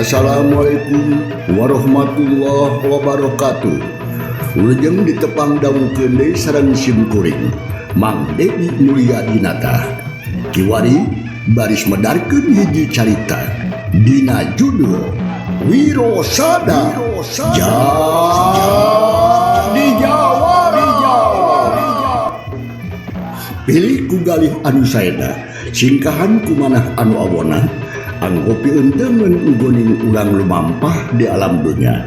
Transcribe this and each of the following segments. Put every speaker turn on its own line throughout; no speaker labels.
Assalamualaikum warahmatullahi wabarakatuh. Wilujeng ditepang dangukeun deui sareng sim kuring Mang Dedi Mulyadinata. Kiwari baris medarkeun hiji carita dina judul Wirosada Jadi Jawara. Pilih ku galih anu saena, singkahan ku manah anu awona, anggo pieunteumeun nggoning urang lumampah di alam dunya.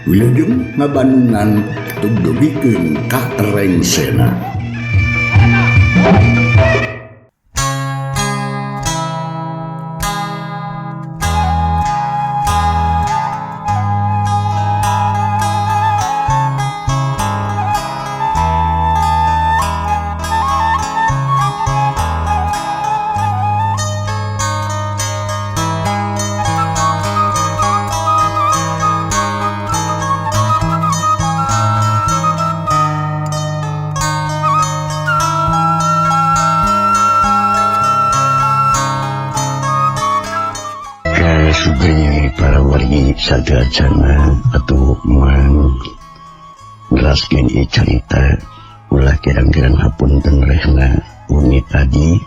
Wilujeng ngabandungan tugdugikeun ka rengsena.
Sugeng para wargi sadayana atuh mang neraskeun ieu carita ulah kirang-kirang hapunten rehna uni tadi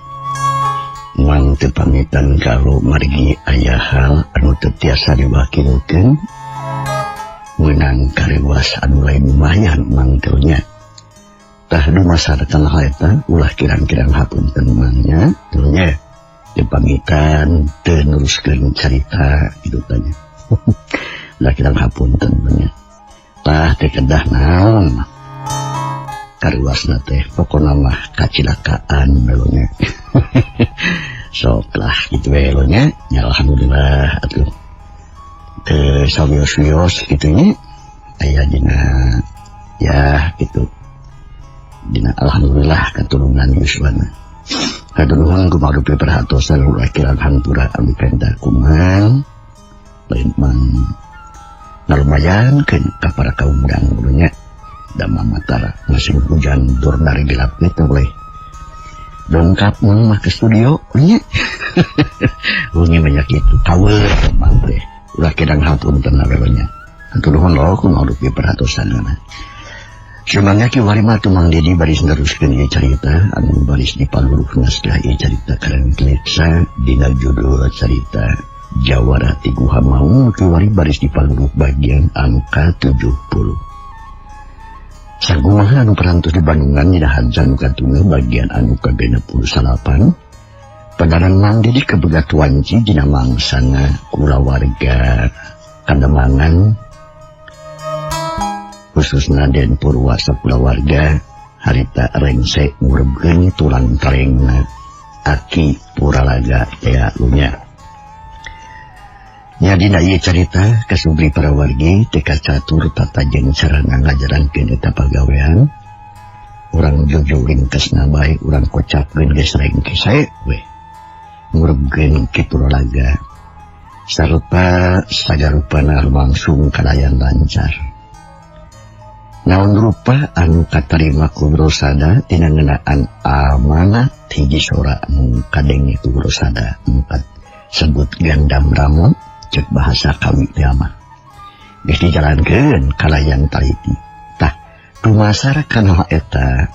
mang teu pamitan kalau margi aya hal anu teu tiasa diwakilkeun meunang karewas anu lain lumayan mang teu nya. Tah dumasar kana hal eta ulah kirang-kirang hapunten mangnya teu nya. Pamitan teu neruskeun carita kitu tanya. Ulah kirang hapunten nya. Tah teh kedah naon karuasna teh pokona mah kacilakaan nya. Sok lah kitu we nya. Ya alhamdulillah atuh teu sawios-wios kitu nya aya dina ya kitu dina alhamdulillah katulungan yuswana. Kadunuhan kumarupi perhatosan ulah kirang hampura anu penta kumang lain mang ngalumayankeun ka para kaum nya da mamatara musim hujan dor dari gelap teh boleh dongkap mang mah ke studio nya. Wengi banyak itu kawe mang teh ulah kirang hapunten nya. Hatur nuhun loh kumarupi perhatosanna. Sumangga kiwari mah Mang Dedi baris neruskeun ieu carita anu baris dipaluruh naskah ieu carita karang Kleksa dina judul carita Jawara ti Guha Maung kiwari baris dipaluruh bagian anu ka-70. Sakumaha anu parantos di Bandungan dina harjan katunggal bagian anu ka-68 padaran Mang Dedi kabegat wanci dina mangsana kulawarga Kademangan khususna Den Purwa sakulawarga harita rengse ngurebkeun tulang tarengna Aki Puralaga tea lunya. Nya dina ieu carita kasubri para wargi teh kacatur tata jeung carana ngajarankeun eta pagawean urang jujur ringkesna bae urang kocapkeun geus rengse we ngurebkeun Ki Puralaga sarta sagarupana langsung kalayan lancar. Naon rupa anu katarima ku Rosada tina ngeunaan amanat hiji sora anu kadenge ku Rosada empat sebut Gandam Ramo cek bahasa kawi teh mah geus dijalankeun kalayan taliti. Tah dumasar kana eta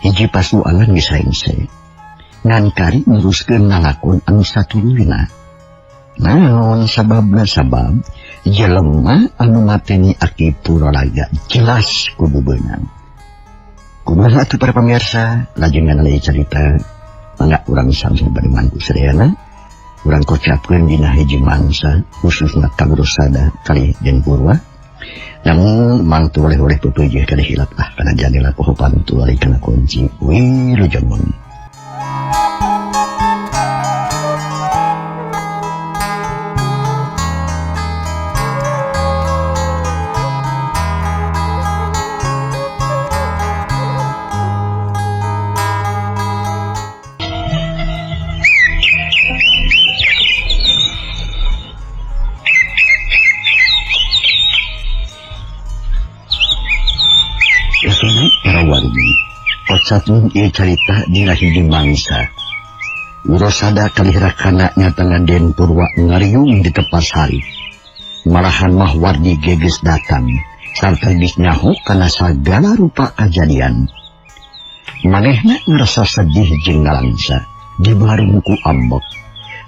hiji pasualan geus rengse ngan kari neruskeun ngalakon anu satuluyna. Naon sababna? Sabab jelema anu mateni Aki Puralaga jelas kudu beunang. Kumaha atuh para pamirsa lajengan ieu carita mangga urang sami bade mangku sadayana urang kocapkeun dina hiji mangsa khususna ka Rosada kali Den Purwa. Namun mangtu oleh-oleh pepeujeuh kada hilap lah kana jandela poho pantu ari kana kunci wilujeng wengi. Para wargi, kocapun ieu carita dina hiji mangsa. Wirosada kalih rakana nyatana Den Purwa ngariung di tepas hari. Malahan mah Wardi geges datang sarta geus nyaho kana sagala rupa kajadian. Manehna ngerasa sedih jeung ngalangsa dibareng ku ambek.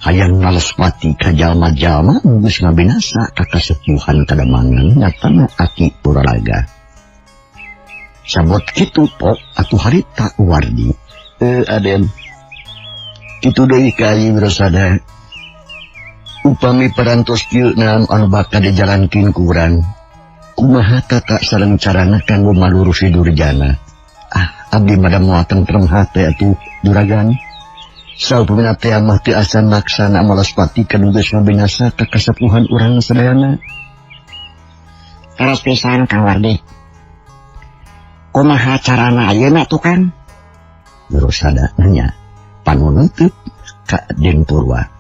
Hayang ngalespati ka jalma-jalma geus ngabinasa ka kasepuhan kademangan nyatana Aki Puralaga. Sabot kitu pok atuh harita Wardi. Aden kitu deui ka Ayi Wirosada. Upami parantos kieu naon anu bakal dijalankeun ku urang. Kumaha tata sareng carana kanggo maluruh si Durjana. Ah, abdi mah da moal tentrem hate atuh juragan. Saupamina teh mah teu asa maksana malaspati ka nu geus ngabinasa ka kasepuhan urang sadayana.
Terus pisan Kang Wardi. Kumaha carana ayeuna tuh Kang?
Wirosada nanya panunuteup ka Den Purwa.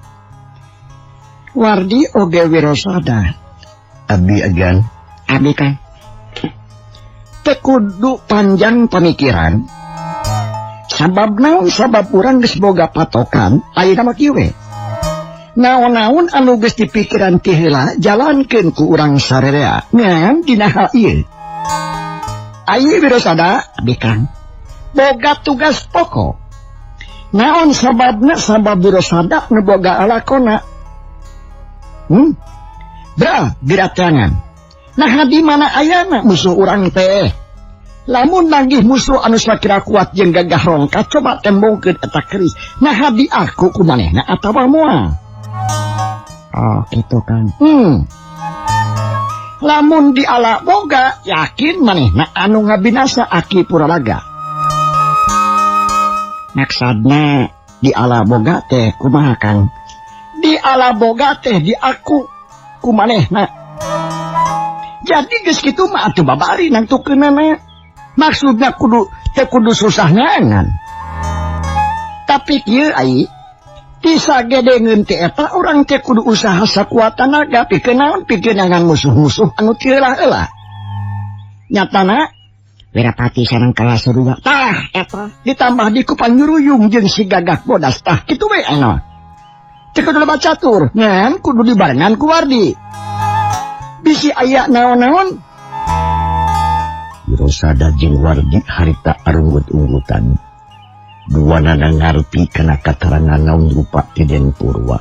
Wardi oge Wirosada.
Abdi agan.
Abdi Kang. Teu kudu panjang pamikiran. Sabab naon sabab urang geus boga patokan ayeuna mah kieu we. Naon-naon anu geus dipikiran ti heula jalankeun ku urang sarerea ngan dina hal ieu. Ayi Wirosada abdi Kang. Boga tugas pokok. Naon sababna sabab Wirosada nu boga alakona. Bra geratangan. Nah di mana ayana musuh urang teh? Lamun nagih musuh anu sakira kuat jeung gagah rongka coba tembongkeun eta keris. Nah di aku ku manehna atawa moal. Oh, kitu Kang. Lamun di ala boga yakin manehna anu ngabinasa Aki Puralaga. Maksudna di ala boga teh kumaha Kang? Di ala boga teh di aku ku manehna. Jadi geus kitu mah atuh babari nangtukeunana. Maksudna kudu teu kudu susah ngangan. Tapi kieu ai ti sagedengeun teh eta urang teh kudu usaha sakuat tanaga pikeun naon pikeun ngangan musuh-musuh anu teu heula. Nyatana Wirapati sareng Kalasarua tah eta ditambah di ku Panyuruyung jeung si Gagak Bodas tah kitu we anu. Teu kudu loba catur ngan kudu dibarengan ku Wardi. Bisi aya naon-naon.
Wirosada jeung Wardi harita arunggut-unggutan. Duanana ngarti kana katarangan naon rupa ti Den Purwa.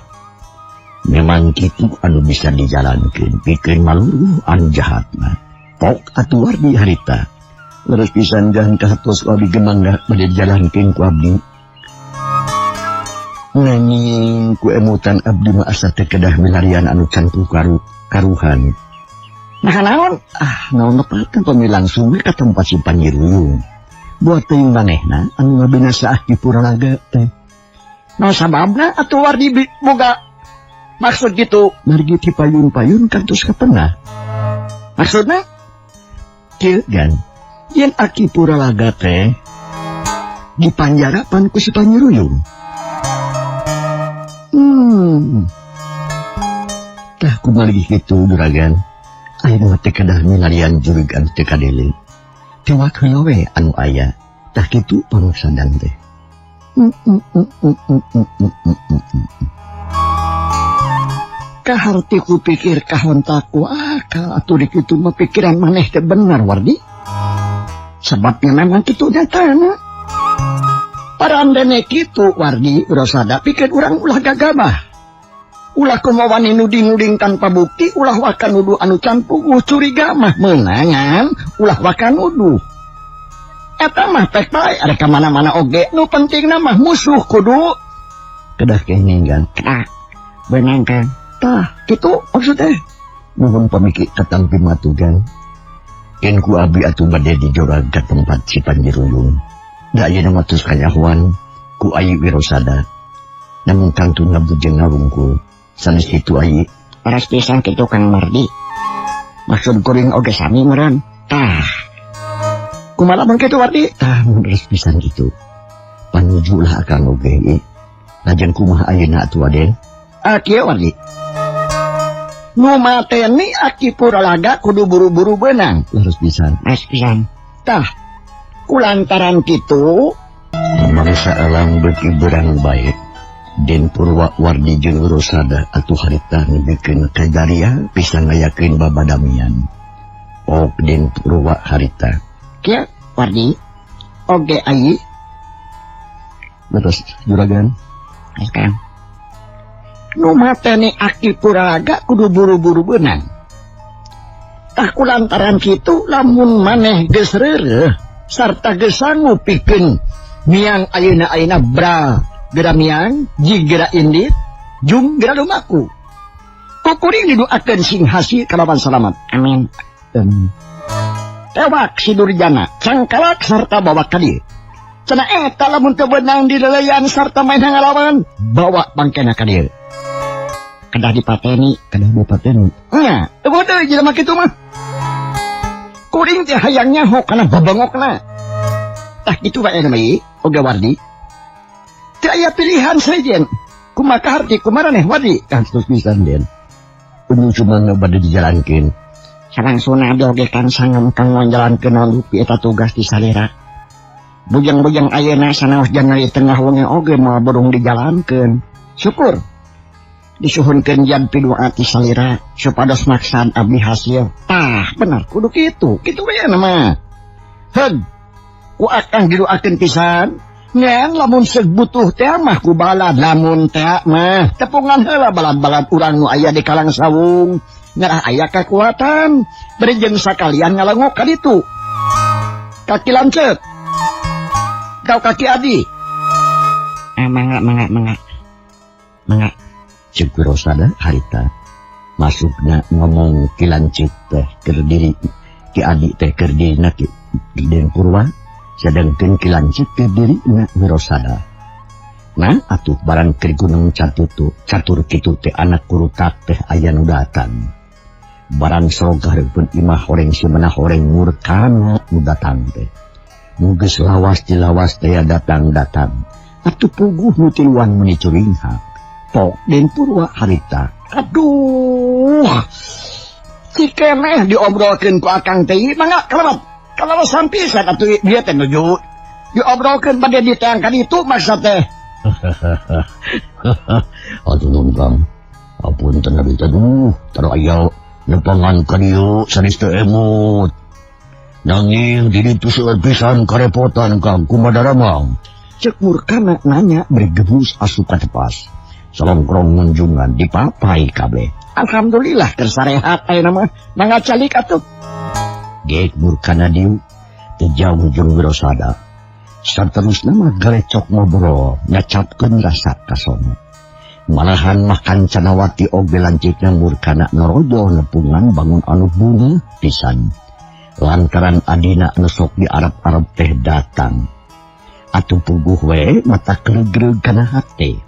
Memang kitu anu bisa dijalankeun pikeun maluruh anu jahatna. Pok atuh Wardi harita. Leres pisan jahan kahatos ku abdi gemangga bade dijalankeun ku abdi. Nanging ku emutan abdi mah asa teu kedah milarian anu can karuhan. Nah naon? Ah, naon nepatkeun pami langsung we ka tempat si Panyiruyung. Buat teuing manehna anu ngabinasa Aki Puralaga teh.
Naon sababna atuh Wardi boga maksud kitu?
Margi ti payun-payun kantos kapenah.
Maksudna?
Kieu gan. Yen Aki Puralaga teh dipanjarapan ku si Panyiruyung. Tah kumalih kitu juragan. Ayeuna mah teu kedah milarian jurig anu teu kadele. Tewak heula we anu aya. Tah kitu pangsadan teh.
Kaharti ku pikir kahontaku akal atuh di kitu mah pikiran maneh teh bener Wardi. Sebabnya memang kitu nyatana. Parandene kitu Wardi Wirosada pikir urang ulah gagabah. Ulah kumawani nuding-nuding tanpa bukti, ulah waka nuduh anu can puguh curiga mah meunangan, ulah waka nuduh. Eta mah pek bae ada ka mana-mana oge, nu pentingna mah musuh kudu
kedah kenging kan.
Kedah beunang Kang.
Tah, kitu maksud teh. Nuhun pamiki katampi matugan. Yen ku abdi atuh bade dijorag ka tempat si Panjiruyung. Da ayeuna mah tos kanyahoan ku Ayi Wirosada. Namun kantun ngabujeng ngawungkul. Sanes kitu Ayi.
Leres pisan kitu Kang Wardi. Maksud kuring oge sami meureun. Tah. Kumaha mun kitu Wardi?
Tah mun leres pisan kitu. Panuju lah akang oge. Lajeng kumaha ayeuna atuh Aden?
Ah kieu Wardi. Nu mateni Aki Puralaga kudu buru-buru beunang.
Leres pisan.
Leres pisan. Tah. Kulantaran kitu
mangsa elang beuki berang bae. Den Purwa Wardi jeung Rosada atuh harita neungkeun ka daria bisa ngayakeun babadamian. Ok Den Purwa harita.
Kieu Wardi oge ayi.
Terus juragan.
Kang. Nu mateni aki puralaga kudu buru-buru beunang. Tah kulantaran kitu lamun maneh geus reureuh sarta geus sanggup pikeun miang ayeuna-ayeuna bra gera miang, jig gera indit, jung gera lumaku. Kukuring didoakeun sing hasil kalawan salamat. Amin. Tewak si Durjana, cangkalak sarta bawa ka dieu. Cenah eta lamun teu beunang dileleyan sarta main ngalawan, bawa bangkena ka dieu. Kedah dipateni,
kedah dipateni.
Nya, eueuh deui jelema kitu mah. Kuring teh hayang nyaho kana babengokna. Tah kitu bae mah ieu, oge Wardi. Teu aya pilihan sejen. Kumaha kaharti kumaraneh Wardi?
Kan terus pisan Den. Unjung sumangga bade dijalankeun.
Salangsuna abdi oge kan sangem kang ngajalankeun naon dupi eta tugas di salira. Bujang-bujang ayeuna sanaos jangan di tengah wengi oge moal burung dijalankeun. Syukur. Disuhunkeun jan pidu'a ti salira supados maksad abdi hasil. Tah, bener kudu kitu. Kitu we mah. Heug. Ku akang didoakeun pisan. Ngan lamun seug butuh teh mah ku balad lamun teh mah tepungan heula balad-balad urang nu aya di Kalang Sawung. Ngarah aya kakuatan bari jeung sakalian ngalengok ka ditu. Kaki lanceuk. Kau kaki adi. Mangga mangga mangga. Mangga.
Ceuk Wirosada harita. Masukna ngomong ki lanceuk teh keur diri ki adi teh keur dirina ki Den Purwa. Sedangkan ki lanceuk keur dirina Wirosada. Nah atuh barang keur gunung catutu catur kitu teh anak kurutak teh aya nu datang. Barang sorog hareupeun imah horeng si menah horeng murkana nu datang teh. Nu geus lawas dilawas teh datang-datang. Atuh puguh nu tiluan meuni curinghak.
Pok Den Purwa harita. Aduh. Cikeneh diobrolkeun ku akang teh mangga kalawat. Kalawasan pisan atuh dia teh nuju diobrolkeun bade diteang ka ditu maksud teh.
Aduh nun Kang. Apunten abdi teh duh, tara aya nepangan ka dieu sanes teu emut. Nanging di ditu seueur pisan karepotan Kang kumaha daramang.
Ceuk murkana nanya bari gebus asup ka tepas.
Salongkrong ngunjungan dipapai kabeh.
Alhamdulillah keur sarehat ayeuna mah mangga calik atuh.
Geek murkana dieu teu jauh jeung Wirosada. Saterusna mah galecok ngobrol ngacapkeun rasa kasono. Malahan mah Kancanawati oge lanceukna murkana norojo nepungan bangun anu bunga pisan. Lantaran adina anu sok di Arab-Arab teh datang. Atuh puguh we mata gregreg kana hate.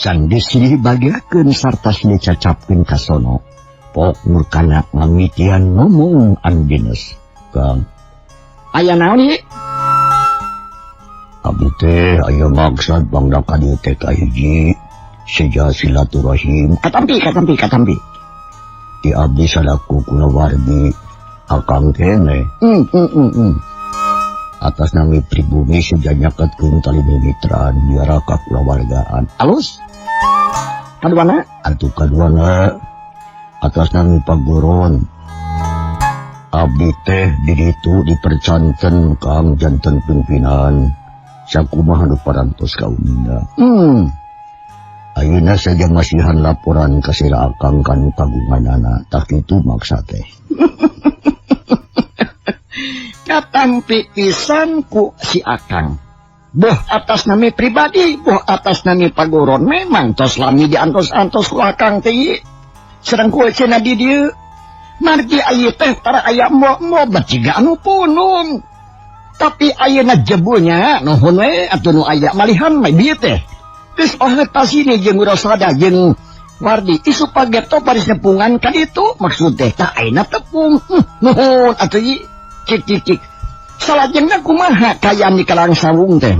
Sanggeus silih bagiakeun sarta silih cacapkeun kasono. Pok murkana ngamitian ngomong anu dines. Kang,
aya naon ieu?
Abdi teh aya maksad bangda ka dieu teh kahiji seja silaturahim.
Katampi, katampi, katampi.
Di abdi salaku kulawargi akang kene. Atas nami pribumi seja nyaketkeun tali mimitran biara ka kulawargaan.
Alus. Kaduana?
Atuh kaduana atas nami paguron. Abdi teh di ditu dipercanten Kang janten pimpinan. Sakumaha nu parantos kauninga. Ayeuna saja masihan laporan ka sira akang kanu kagunganana. Tah kitu maksa teh.
Katampi pisan ku si akang. Boh atas nami pribadi, boh atas nami paguron memang tos lami diantos-antos ku akang teh. Sareng ku cenah di dieu. Margi ayeuna teh tara aya mo-mo baciga anu punung. Tapi ayeuna jebulnya nuhun we atuh nu aya malihan mah dieu teh. Geus oheut pasini jeung Wirosada jeung Wardi isu pageto baris nepungan ka ditu maksud teh tah ayeuna tepung. Nuhun atuh ieu. Cik cik cik. Salajengna kumaha kayaan di Kalang Sawung teh?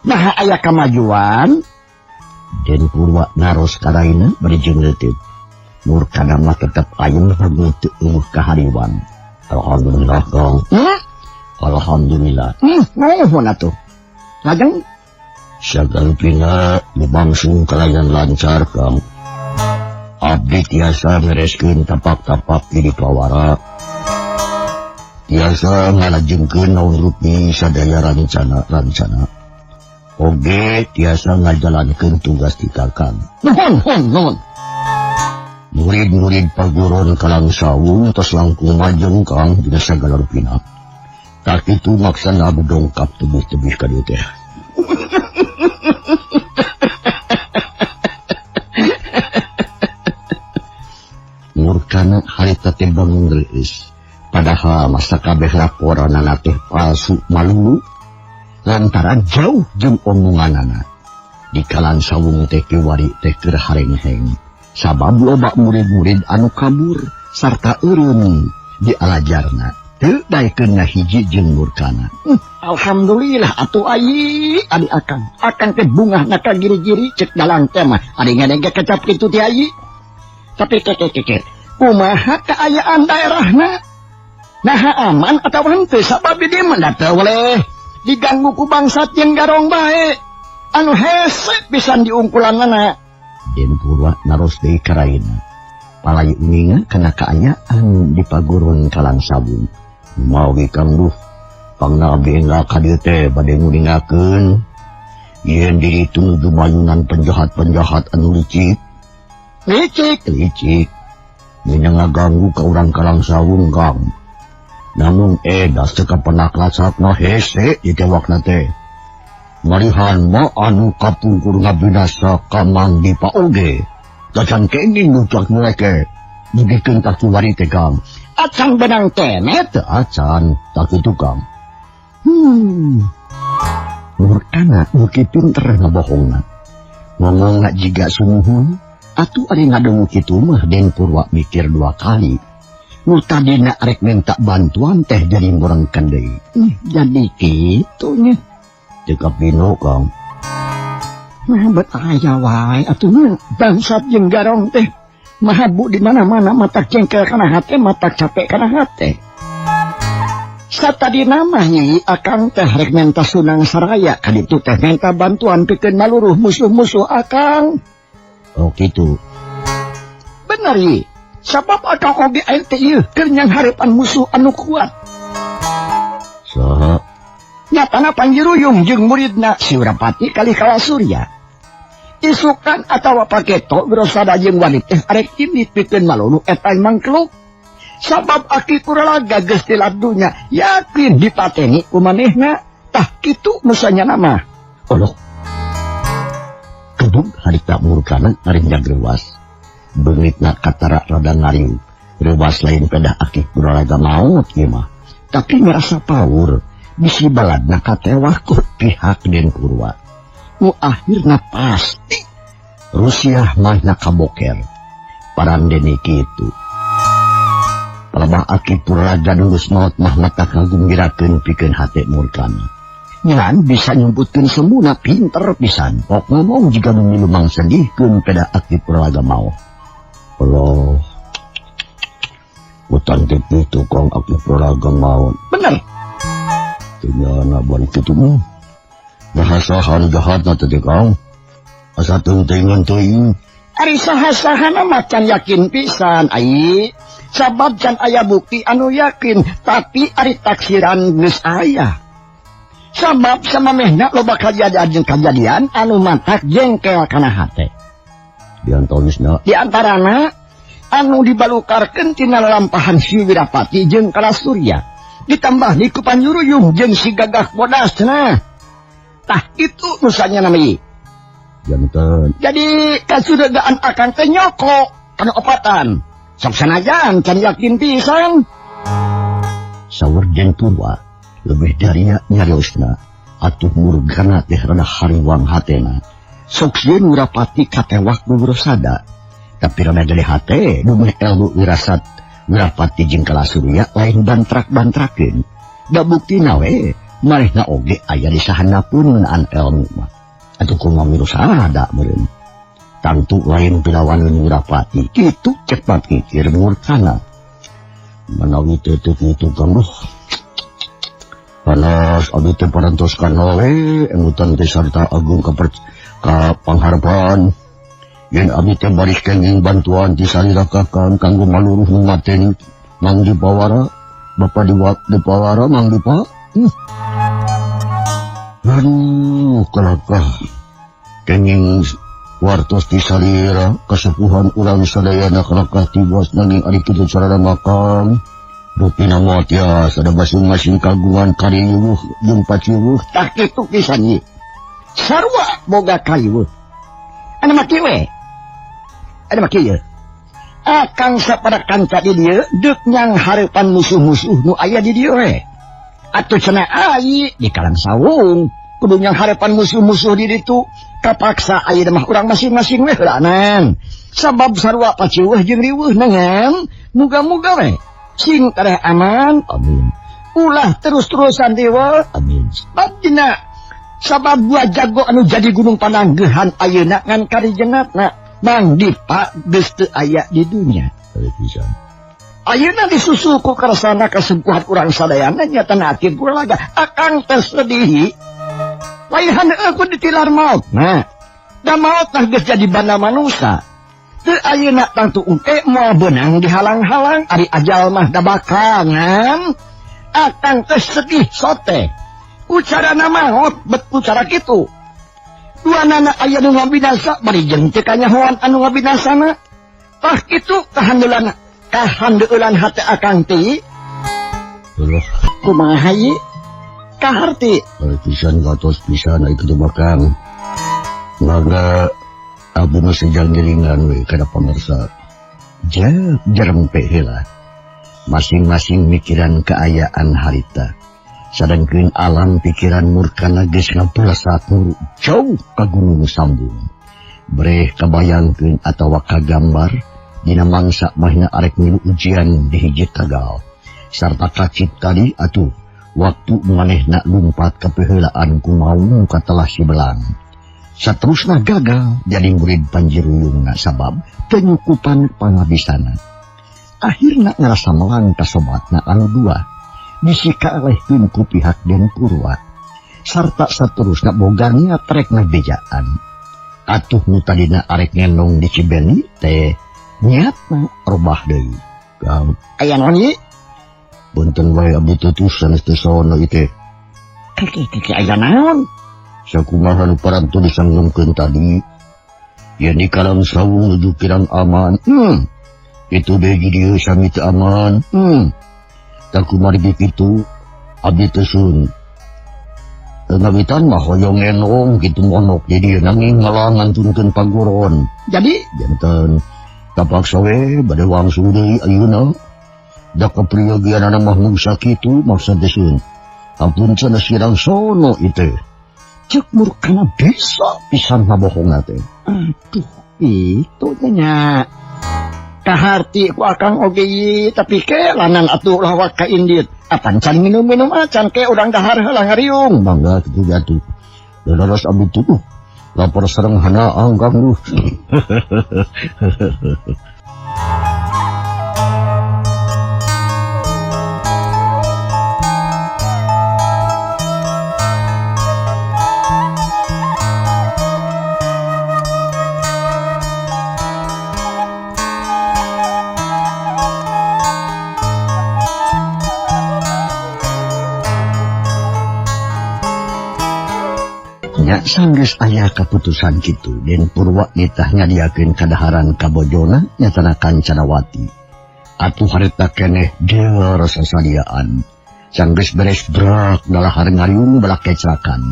Naha aya kamajuan?
Den Purwa naros karaina bari jeung leutik. Murkana mah tetep ayem ragu teu eueuh kahariwang. Alhamdulillah Kang. Alhamdulillah.
Nuhun atuh. Lajeng
Sagalupina lumangsung kalayan lancar Kang. Abdi tiasa mereskeun tapak-tapak di pawara. Tiasa ngalajengkeun naon rupi sadaya rencana-rencana. Oge tiasa ngajalankeun tugas ti Kakang.
Nuhun, nuhun, nuhun.
Murid-murid paguron Kalang Sawung tos langkung majeng Kang dina sagala rupina. Tak itu maksana abdi dongkap tebih-tebih ka dieu teh. Murkana harita teh bangun reueus. Padahal masa kabeh laporanana teh palsu malulu lantaran jauh jeung omonganana. Di Kalang Sawung teh kiwari teh keur harengheng. Sabab loba murid-murid anu kabur sarta eureun di alajarna. Teu daekeun ngahiji jeung Murkana.
Alhamdulillah atuh ai adi akang. Akang teh bungahna ka giri-giri cek dalang teh mah. Adi ngadenge kecap kitu teh ai. Tapi keke kumaha kaayaan daerahna? Naha aman atawa henteu sabab di dieu mah da teu boleh diganggu ku bangsat jeung garong bae. Anu hese pisan diungkulanana.
Den Purwa naros deui ka raina. Palai uninga kana kaayaan di paguron Kalang Sawung. Mawi Kang duh, pangna abdi enggal ka dieu teh bade nguningakeun yen diri tuluy mayunan penjahat-penjahat anu licik.
Licik,
licik. Nya ngaganggu ka urang Kalang Sawung Kang. Namun das teu kapenak lasakna hese ditewakna teh. Marihan mah anu kapungkur ngabinasa ka Mang Dipa oge. Tacan kenging ngucak mereka. Dugikeun ka kiwari teh Kang.
Acan benang tenet
acan tak kitu Kang. Murkana beuki pinter ngabohongna. Ngomongna jiga sumuhun. Atuh ari ngadongu kitu mah Den Purwa mikir dua kali. Nu tadina arek minta bantuan teh jadi ngurangkeun deui.
Jadi kitu nya.
Teu kapino Kang.
Nah bet aya wae atuh bangsat jeung garong teh. Mahabu di mana-mana matak jengkel kana hate, matak capek kana hate. Satadina mah Nyai akang teh rek menta Sunang Saraya ka ditu teh menta bantuan pikeun maluruh musuh-musuh akang.
Oh kitu.
Bener ye. Sabab akang oge aya teh ieu keur nyanghareupan musuh anu kuat.
Saha?
Nyatana Panjiruyung jeung muridna si Wirapati kali Kala Surya. Isukan atawa paketo Wirasada jeung wanit teh arek indit pikeun malulu eta mangkluk. Sabab aki Puralaga geus tiladunya yakin dipateni ku manehna. Tah kitu nusanya nama.
Allah. Kebun harita Murkana ngarinjag reuwas. Beungitna katara rada ngariung. Reuwas lain pedah aki Puralaga maot ieu mah. Tapi ngerasa paur. Bisi baladna katewah ku pihak Den Purwa. Nu akhirna pasti Rusia mahna kaboker. Parandene kitu. Palebah aki Puralaga geus maot mah mata kagumbirakeun pikeun hate Murkana.
Ngan bisa nyumputkeun semuna pinter pisan.
Pok ngomong jiga nu milu mangsedihkeun peda aki Puralaga maot. Allah. Utan teh kitu Kang aki Puralaga maot.
Bener.
Teu nyana balik kitu mah. Bahasahan jahatna teh Kang. Asa teunteungan teuing.
Ari saha-sahana mah can yakin pisan ai. Sabab can aya bukti anu yakin, tapi ari taksiran geus aya. Sabab samamehna loba kajadian anu matak jengkel kana hate.
Diantonisna
di antarana anu dibalukarkeun tina lalampahan si Wirapati jeung Kala Surya. Ditambah di ku Panjuruyung jeung si Gagah Bodasna. Tah itu nusanya namanya.
Janten.
Jadi kasuregaan akang teh nyoko kana opatan. Sok sanajan can yakin pisan.
Saur Den Purwa lebih dari nyariosna atuh murgana teh rada hariwang hatena.
Sok sieun Wirapati katewak ku Wirasada.
Tapi rada gede hate dumeh ilmu wirasat Wirapati jeung Kala Surya lain bantrak-bantrakeun. Da buktina we manehna oge aya di sahanapun ngeunaan ilmu mah. Atuh kumaha Wirasada meureun. Tangtu lain pilawaneun Wirapati kitu cek pikir Murkana. Manawi teu kitu Kang duh. Panas abdi teh parantos kana we emutan teh sarta agung ka pangharpan. Yen abdi teh baris kenging bantuan ti salira kakang kanggo maluruh nu mateni Mang Dipawara, Bapak Dipawara Mang Dipa. Aduh, kalakah kenging wartos ti salira kasepuhan urang sadayana kalakah tiwas nanging ari kitu carana makang. Rupina moal tiasa da masing-masing kagungan kariweuh jeung paciweuh
tah kitu pisan ieu. Sarua boga kariweuh. Anu mah kieu we. Anu mah kieu. Akang sapada kanca di dieu deuk nyang hareupan musuh-musuh nu aya di dieu we. Atuh cenah ai di Kalang Sawung kudu nyang hareupan musuh-musuh di ditu kapaksa ayeuna mah urang masing-masing we heulanan. Sabab sarua paciweuh jeung riweuh nengan muga-muga we sing tereh aman, amin. Ulah terus-terusan dewa, amin. Sebab dina sabab dua jago anu jadi gunung pananggehan ayeuna ngan karijenatna Mang Dipa geus teu aya di dunya. Ayeuna disusul ku karsana kasepuhan urang sadayana nyata akhir kulaga akang teh sedih. Lain haneuh ku ditilar maut. Nah, da maut tah geus jadi banda manusa. Teu ayeuna tangtu engke moal beunang dihalang-halang ari ajal mah da bakangan. Akang teh sedih sote. Ku carana maot bet ku cara kitu. Duanana aya nu ngabinasa bari jeung teu kanyahoan anu ngabinasana. Tah kitu kahandeulan hate akang teh. Kumaha ieu? Kaharti.
Pisan gatos pisan ari kitu mah Kang. Mangga abdi mah sejang ngiringan we kana pamirsa. Jeung jerempe heula. Masing-masing mikiran kaayaan harita. Sadangkeun alam pikiran murkana geus ngapulasa muru jauh ka Gunung Sambung. Breh kabayangkeun atawa kagambar dina mangsa mahna arek milu ujian di hiji tagal. Sarta kacip tadi atuh waktu manehna lumpat ka peheulaan ku maung katelah si belang. Saterusna gagal jadi murid Panjiruyungna sabab teu nyukupan pangabisana. Akhirna ngarasa melang ka sobatna anu dua. Bisi kaalehkeun ku pihak Den Purwa. Sarta saterusna boga niat rek ngabejaan. Atuh nu tadina arek ngenong di Cibeni teh niatna robah deui.
Kang, aya naon ieu?
Punten wae abdi teh sanes teu sono ieu teh.
Keke aya naon?
Sakumaha nu parantos disanggemkeun tadi. Yen di Kalang Sawung nuju kirang aman. Itu deui dieu sami teu aman. Tah kumargi kitu abdi teh sun. Ngawitan mah hoyong ngenong kitu monok di dieu nanging malah ngantunkeun paguron.
Jadi
janten kapaksa we bade wangsul deui ayeuna. Da kapriyogianana mah mung sakitu maksud teh sun. Ampun sanes kirang sono ieu teh.
Cek murkana bisa pisan ngabohongna teh. Aduh, itu nya. Kaharti ku akang oge ieu, tapi ke lanan atuh lawak ka indit. Apan can minum-minum acan ke urang dahar heula ngariung.
Mangga kitu jatuh. Leres abdi tuh. Lapor sareng hanaang Kang duh.
Nya sanggeus aya kaputusan kitu Den Purwa nitah nyadiakeun kadaharan ka bojona nyatana Kancanawati. Atuh harita keneh deur sasadiaan. Sanggeus beres brak dalahar ngariung balak kecrakan.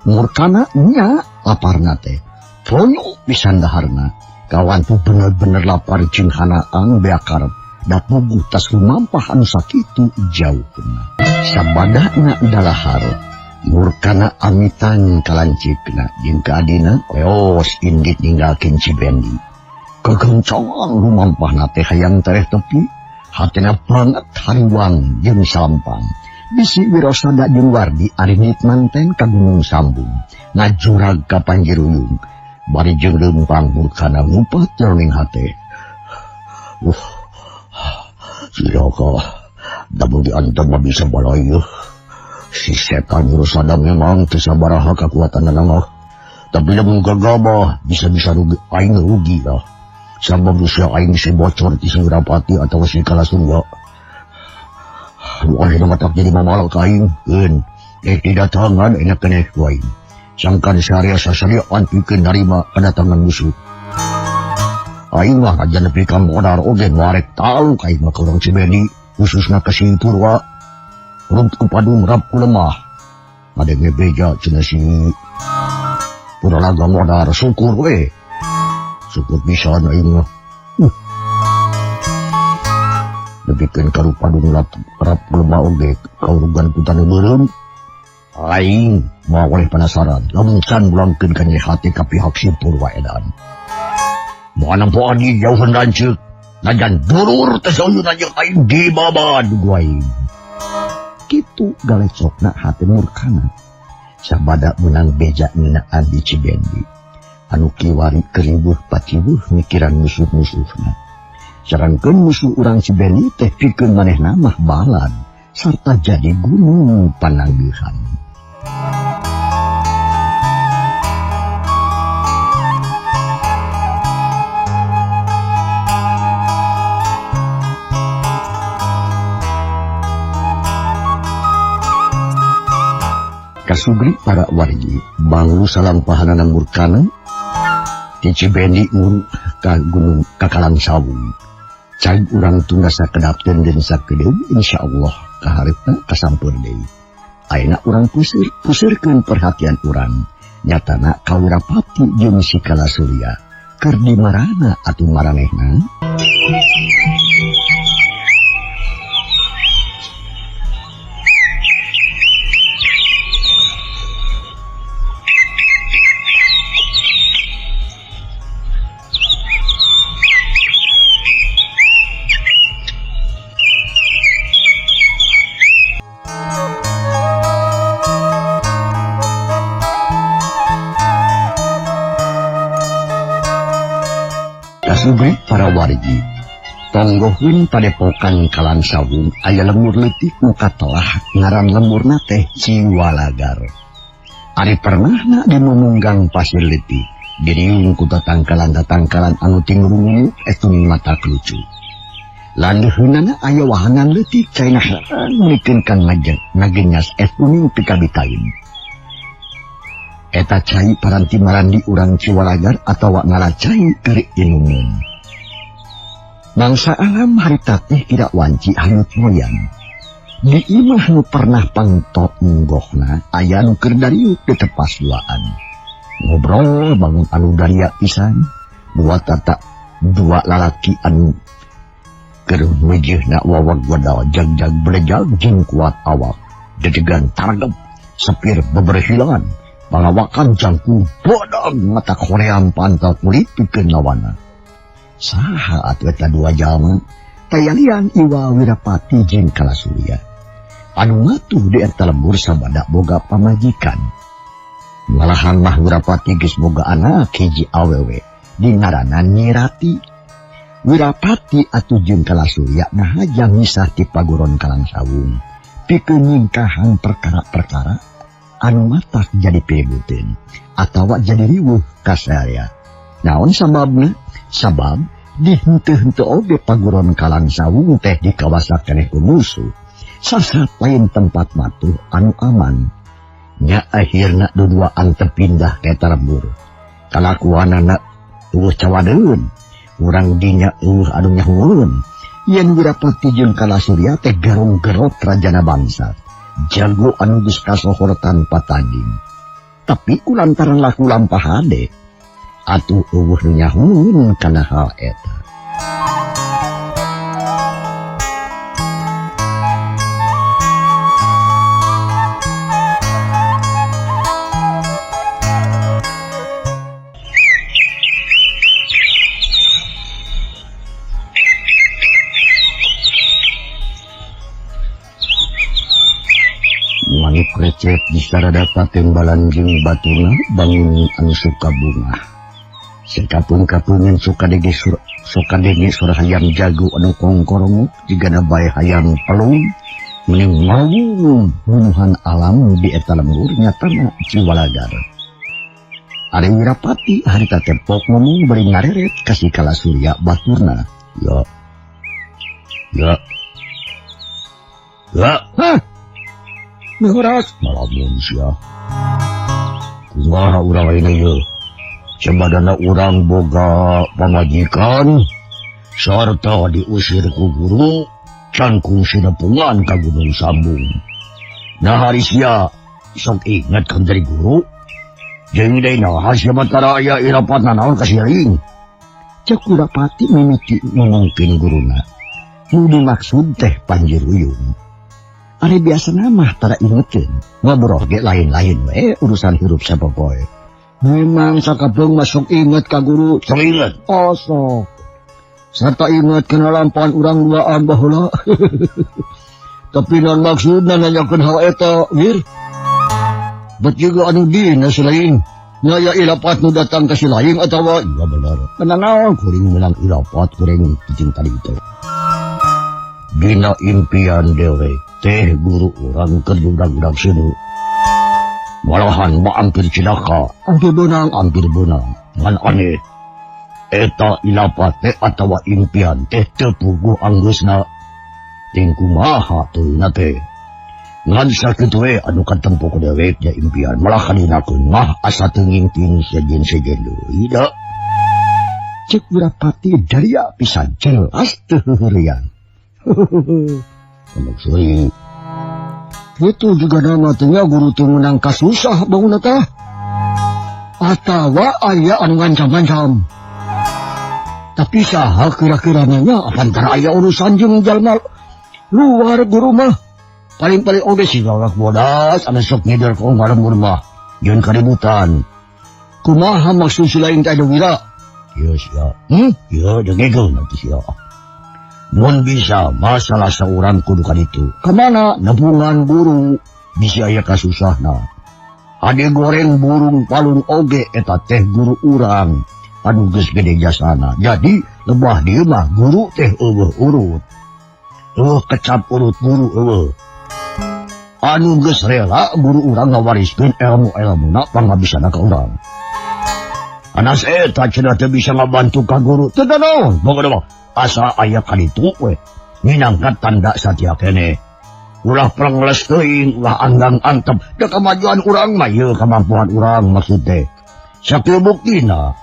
Murkana nya laparna teh. Ponyo pisan daharna. Kawan tuh bener-bener lapar jeung hanaang beak karep. Da puguh tas lumampah anu sakitu jauhna. Sabadana dalahar. Murkana amitan kalancikna jeung kaadina leos indit ninggalkeun Cibendi. Kegencongan lumampahna teh hayang tereh tepi, hatina banget hariwang jeung salampang. Bisi Wirosada jeung Wardi arinit manten ka Gunung Sambung, ngajurag ka Panjiruyung. Bari jeung leumpang murkana ngupat jroning hate. Cilaka, da mun diantem mah bisa balai.
Si setan Rosadam memang teu sabaraha kakuatanna mah. Tapi lamun gagal mah bisa-bisa rugi aing rugi lah. Sabab usia aing si bocor ti si Wirapati atau si Kalasurya. Nu ayeuna mah tak jadi mamalak ka aing. Keun, didatangan enak keneh ku aing. Sangkan syariah sasarian pikeun narima kedatangan musuh. Aing mah aja nepi ka modar oge warek tahu ka aing mah ka urang Cibendi, khususna ka si Purwa. Rub ku padung rap ku lemah. Ngadenge beja cenah si Purwalaga modar syukur we. Syukur pisan aing mah. Nepikeun ka padung rap lemah oge kaurugan ku taneuh beureum. Aing moal oleh penasaran lamun can mulangkeun ka nyeri hati ka pihak si Purwa edan. Moal nempo adi jauheun lanceuk. Najan dulur teh sauyuna jeung aing dibabad ku aing. Kitu galecokna hati murkana. Sabada meunang beja ngeunaan di Cibendi. Anu kiwari keribuh pacibuh mikiran musuh-musuhna. Sarangkeun musuh urang Cibendi teh pikeun manehna mah balad sarta jadi gunung pananggihan. Kasugri para wargi banglu salampahanana murkana ti Cibendi nguru ka gunung ka Kalang Sawung. Cai urang tunda sakedap den sakedeung insyaallah kaharepna kasampeur deui. Ayeuna urang pusirkeun perhatian urang nyatana ka Wirapati jeung si Kalasurya keur di marana atuh maranehna. Kasugri para wargi tonggohun padepokan Kalang Sawung aya lemur leutik nu katelah ngaran lemurna teh Ciwalagar. Ari pernahna dimumunggang pasir leutik diriung ku tatangkalan-tatangkalan anu tingrungu etun mata kelucu. Landeuheunana aya wahangan leutik caina heran mikeun kang ngagenyas etuning pikabitaeun. Eta cai paranti marandi urang Ciwalagar atawa ngalacai keur inumeun. Bangsa alam harita teh kira wanci hayut moyan. Di imah nu pernah pangtot nggohna aya nu keur dariuk di tepas duaan. Ngobrol bangun anu daria pisan, dua tata dua lalaki anu keur meujeuhna wawag godal jag-jag belejag jeung kuat awak. Dedegan targep sepir beberhilangan. Pangawakan jangkung bodong mata koream pantat kulit pikeun lawana. Saha atuh eta dua jalma tayalian Iwa Wirapati jeung Kalasurya. Anu ngatuh di eta lembur sabada boga pamajikan. Malahan mah Wirapati geus boga anak hiji awewe dingaranan Nyirati. Wirapati atuh jeung Kalasurya ngahaja misah ti paguron Kalang Sawung pikeun nyingkahan perkara-perkara anu matak jadi piributeun atawa jadi riweuh kasarea. Naon sababna? Sabab di henteu-henteu oge paguron Kalang Sawung teh dikawasa keneh ku musuh. Sasat lain tempat matuh anu aman. Nya akhirna duduaan tepindah ka eta lembur. Kalakuanana eueuh cawadeun, urang dinya eueuh anu nyahueun. Yen Wirapati jeung Kalasurya teh garong-gerot rajana bangsa. Jago anu geus kasohor tanpa tanding. Tapi kulantaran laku lampah hade atuh eueuh nu nyahueun kana hal eta. Manuk recet di sarada patembalan jeung batuna bangun anu suka bunga. Sekapun-kapungan suka dege suara hayam jago anu kongkorongok jigana bae hayam pelung Meni ngawung bunuhan alam di eta lembur nyatana Ciwalagar. Ari Wirapati harita tepok ngomong bari ngareret ka si Kala Surya baturna. Ya. Ya. Ya. Hah? Mihoras malamun sia. Kumaha urang ayeuna ieu? Sabadana urang boga pamajikan sarta diusir ku guru can kungsi nepungan ka Gunung Sambung. Nah hari sia sok inget kan dari guru. Jeung deui naha sia batara aya irapatna naon ka siring. Cek Wirapati mimiti ngomongkeun guruna. Nu dimaksud teh Panjiruyung. Ari biasana mah tara ingeteun. Ngobrol ge lain-lain we urusan hirup sapopoe.
Memang sakapeung mah sok inget ka guru.
Sok inget.
Oh sok. Serta ingat kena lampahan urang duaan baheula. Tapi non maksudna nanyakeun hal eta, Wir. Bet juga anu dina selain nyaya ilapat nu datang ka si lain atawa
iya bener. Kana naon kuring meunang ilapat kuring cicing tadi teh. Dina impian dewe teh guru urang keur budak-budak seuneu. Malahan mah hampir cilaka,
hampir beunang,
hampir beunang. Ngan aneh. Eta ilapat teh atawa impian teh teu puguh anggeusna. Ting kumaha teuina teh. Ngan sakitu we anu katempo ku dewek nya impian malah kadinakeun mah asa teu ngingting sejen-sejen deui da.
Cek Wirapati daria pisan jelas teu heureuyang.
Suri.
Itu juga nama teh nya guru teu meunang kasusah bangunna teh. Atawa aya anu ngancam-ngancam. Tapi saha kira-kira nanya antara aya urusan jeung jalma luar guru mah.
Paling-paling oge si gagak bodas anu sok ngider ka ngalembur mah jeung kaributan.
Kumaha maksud si lain teh Wira?
Ieu sia. Ieu dengekeun atuh sia. Mun bisa masalah saurang kudu kaditu.
Kamana
nepungan guru bisi aya kasusahna. Ade goreng burung palung oge eta teh guru urang. Anu geus gede jasana. Jadi lebah dieu mah guru teh eueuh urut. Eueuh kecap urut guru eueuh. Anu geus rela guru urang ngawariskeun ilmu-ilmuna pangabisana ka urang. Anas eta cenah teu bisa ngabantu ka guru. Teu naon, pokona mah asa aya kaditu we. Minangka tanda satia keneh. Ulah prengles teuing, ulah anggang antep. Da kamajuan urang mah ieu kamampuan urang maksud teh. Sakieu buktina.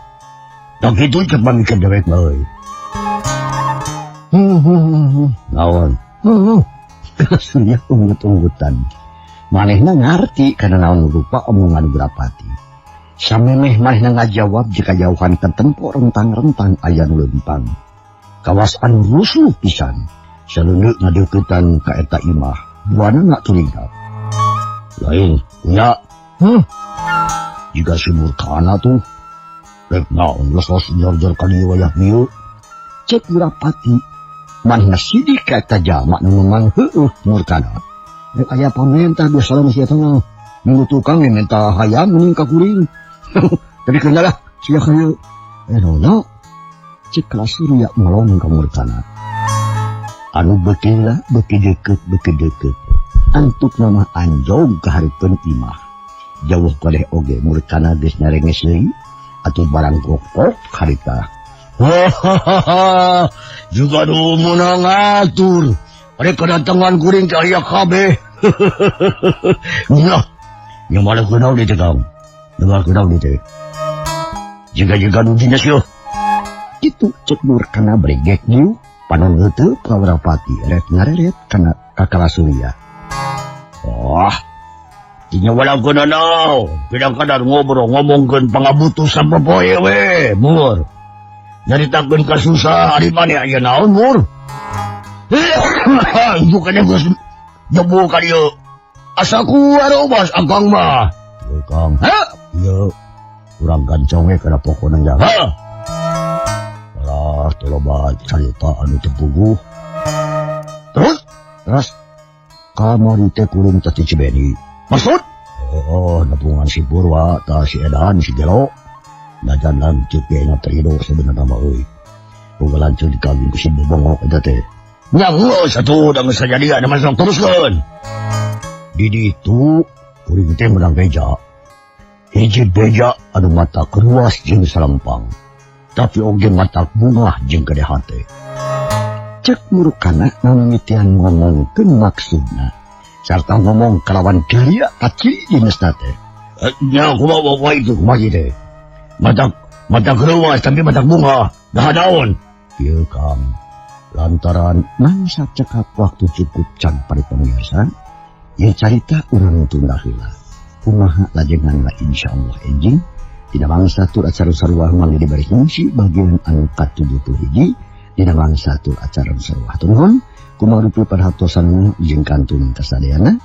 Tak itu cek pamikir dewek mah euy. Naon?
Surya unggut-unggutan.
Manehna ngarti kana naon rupa omongan Wirapati. Samemeh manehna ngajawab jika jauhan katempo rentang-rentang aya nu leumpang. Kawas anu rusuh pisan. Saleuneu ngadeuketan ka eta imah. Buana tulingkap. Lain, nya. Jika si Murkana tuh rek naon lesos jor-jor ka dieu wayah mieu.
Cek Wirapati manehna sidik ka eta jalma nu memang heueuh Murkana. Rek aya pamentah biasa mah sia teh mah. Minggu tukang minta hayam mending ka kuring. Tapi keun lah sia ka ieu. Naon?
Cek Kala Surya melong ka Murkana. Anu beuki lah beuki deukeut beuki deukeut. Antukna mah anjog ka hareupeun imah. Jauh kaleh oge Murkana geus nyarenges deui. Atuh barang kokok harita.
Hahaha, juga nu meunang ngatur. Ari kedatangan kuring teh aya kabeh.
Nah, nya malah kunaon dieu teh Kang? Malah kunaon dieu teh? Jiga-jiga nu dinas yeuh. Kitu cek Murkana bregek dieu, panon heuteuk ka Wirapati rek ngareret kana ka Kala Surya.
Wah, Tinya wala ko na naw. Pinangkadar ngobrol ngomongkeun pangabutuh sapopoe we, mur. Nyaritakeun kasusah ari maneh aya naon, mur? Bukannya geus jebul ka dieu. Asa ku arobas akang mah.
Ieu Kang.
Ha?
Ieu urang gancong we kana pokona nya.
Ha?
Alah, teu loba carita anu teu puguh.
Terus?
Terus kamari teh kuring teh ti Cibeni.
Maksud?
Oh, nepungan si Purwa, ta si Edan, si Gelo. Najan lanceuk ge na terido sebenarna mah euy. Boga lanceuk dikawin ku si Bobongok eta teh. Nya geus atuh da geus kajadian mah sok teruskeun. Di ditu kuring teh meunang beja. Hiji beja anu mata keruas jeung salempang. Tapi oge mata bungah jeung gede hate. Cek murukana ngamimitian ngomongkeun maksudna. Sarta ngomong kalawan geria kaciri dinesna teh. Nya kumaha wae itu kumaha teh. Mata keruas tapi mata bunga. Dah naon? Ieu Kang. Lantaran mangsa cekap waktu cukup can pari pemirsa, ieu carita urang tunda heula. Kumaha lajengan lah insyaallah enjing. Dina mangsa tur acara sarua mangga diberi fungsi bagian anu ka-71 dina mangsa tur acara sarua. Nuhun kumaha rupi perhatosan jeung kantun kasadayana.